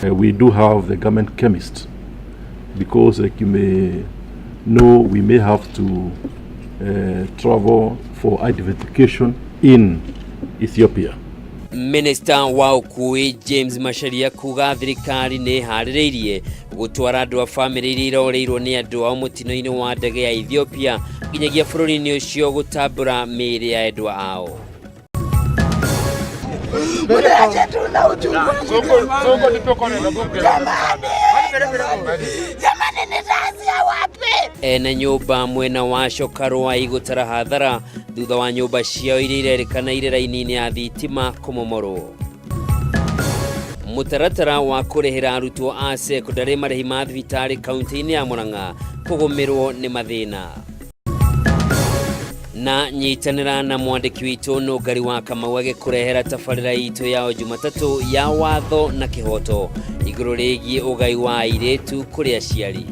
We do have the government chemist because, like you may know, we may have to travel for identification in Ethiopia. Minista wa ũkui James Macharia kuga thirikari nĩ ĩharĩrĩirie gũtwara andũ a bamĩrĩ iria irorĩirwo nĩ andũ ao mũtino-inĩ wa ndege ya Ethiopia nginyagia bũrũri-inĩ ũcio gũtambũra mĩĩrĩ ya endwa ao. Ene nyũmba mwena wa Cokarũa igũtara hathara thutha wa nyũmba ciao iria irerĩkana irĩ raini-inĩ ya thitima kũmomorwo. Mũtaratara wa kũrĩhĩra arutwo a cekondarĩ marĩhi ma thibitarĩ kaunti-inĩ ya Murang'a kũgũmĩrwo nĩ mathĩna. Na nyitanĩra na mwandĩki witũ Nũngari wa Kamau agĩkũrehera tabarĩra itũ ya o Jumatatũ ya watho na kĩhoto igũrũ rĩgiĩ ũgai wa airĩtu kũrĩ aciari.